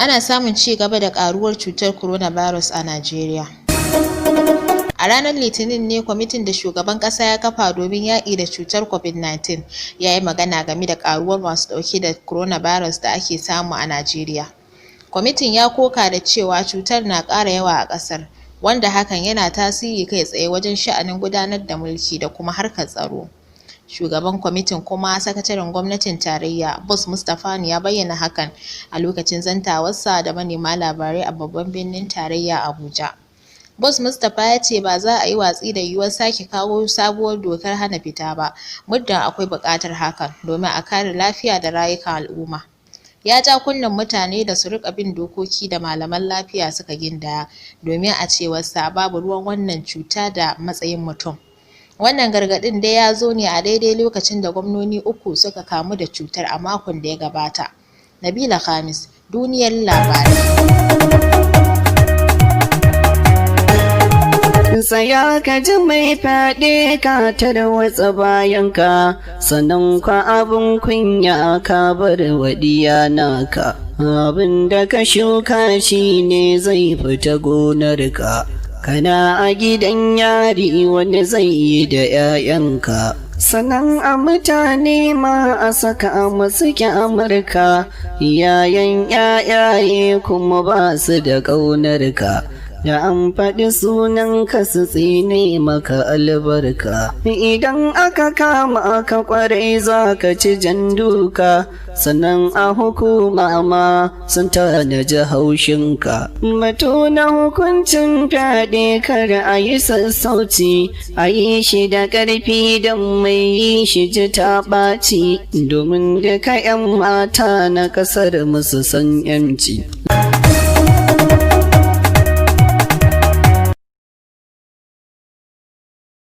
Ana samun ci gaba da ƙaruwar cutar coronavirus a Najeriya. A ranar Litinin ne kwamitin da shugaban ƙasa ya kafa domin yaƙi da cutar COVID-19 ya yi magana game da ƙaruwar masu ɗauke da coronavirus da ake samu a Najeriya. Kwamitin ya koka da cewa cutar na ƙara yawa a ƙasar, wanda hakan yana tasiri kai tsaye wajen sha'anin gudanar da mulki da kuma harkar tsaro. Shugaban kwamitin kuma sakataren gwamnatin tarayya, Boss Mustapha ya bayyana hakan a lokacin zantawarsa da manema labarai a babban birnin tarayya Abuja. Boss Mustapha ya ce ba za a yi watsi da yiwuwar sake kawo sabuwar dokar hana fita ba, muddin akwai buƙatar hakan domin a kare lafiya da rayukan al'umma. Ya ja kunnen mutane da su riƙa bin dokoki da malaman lafiya suka gindaya domin a cewarsa babu ruwan wannan cuta da matsayin mutum. Wannan gargaɗin dai ya zo ne a daidai lokacin da gwamnoni uku suka kamu da cutar a makon da ya gabata. Nabila Khamis, Duniyar Labarai. Tsaya ka ji mai fyaɗe ka tarwatsa bayanka, sannan kwa abin kunya ka bar waɗiya naka. Abin da ka shuka shi ne zai fita gonarka. Kana a gidan yari wani zai yi da 'ya'yanka. Sannan a mutane ma a saka masu kyamarka, yayan 'ya'yaye kuma ba su da ƙaunarka. Da an faɗi sunan ka su tsine maka albarka. Idan aka kama ka kwarai za ka ci jan duka, sannan a hukuma ma sun tanaji haushinka. Batu na hukuncin fyaɗe kar a yi sassauci, a yi shi da ƙarfi don mai yi shi ji ta ɓaci, domin duka 'yan mata na ƙasar musu san 'yanci.